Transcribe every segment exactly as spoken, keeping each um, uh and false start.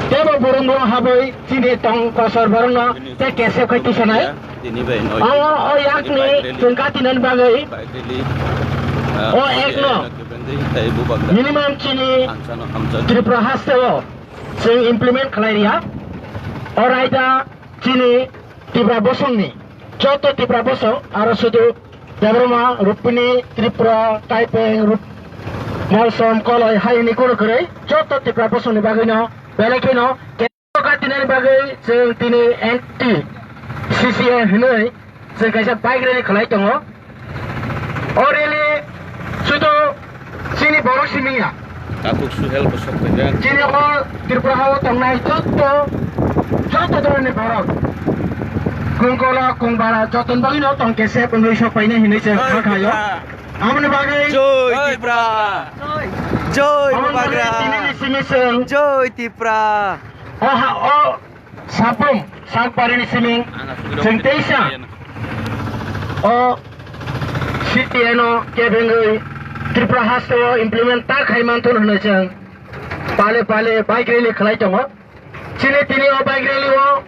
Tebo burung burung habwi chini tong kosor borokno tei kesep khai tisanai. Tini bai noi. Ang o yakni chwng katinani bagwi, bike rally, ah, o ekno, tei bubagra minimum chini hamsano hamjak. Tripura hasteo chwng implement khlai riya. O raida chini Tipra bosongni, joto Tipra bosong, aro sudu Debbarma, Rupini, Tripura, Taipeng, Rup-, Molsom, Koloi, haini kunu kwrwi, joto Tipra bosongni bagwino belai kheno katinani bagwi chwng tini anti C C A hinwi chwng kaisa bike rally khlai tongo. O rally sudu chini borok simi ya. Takhuk Suhel bo sok paijak. Chini o Tripura hao tongnai joto, joto dhoronni borok. Kungkola, kungbara, joto ni bagwi no tong kesep wngwi sok painai hinwi chwng kha khaio. Aboni bagwi Joi Tipra. Joi Bubagra. Aboni bagwi tini ni simi chwng Joi Tipra. O ha, o Sapung, Sakbarini siming, chwng teisa o C T N o kebengwi Tripura hasteo implement ta khai manthun hwnwi chwng pale pale bike rally khlai tongo. Chini tini o bike rally o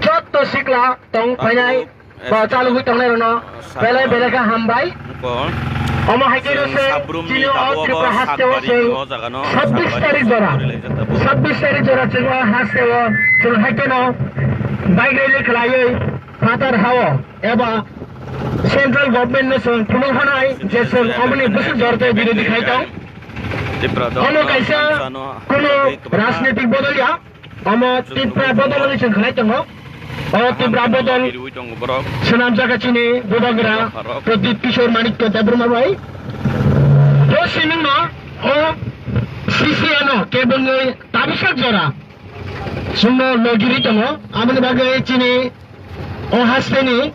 joto sikla tong phainai. Ba chalugwi tongnai rwno belai belai kha hambai. Omo hai khe se chini o Tripura hasteo chwng sabbish tarik jora, sabbish tarik jora chwng o hasteo chwng hai kheno bike rally khlaiwi phatar hao eba central government no chwng phunuk hanai je chwng omoni bwswk jorto birodhi khai tong. Omo kaisa kuno rajnitik bodol ya. Omo Tipra bodol wngwi chwng khlai tongo. O Tipra bodol swnamjak kha chini Bubagra Pradip Kishore Manikya Debbarma bai. Bo simingno o C C A no kebengwi tabisa jora chwngno logirwi tongo. Aboni bagwi chini o hasteni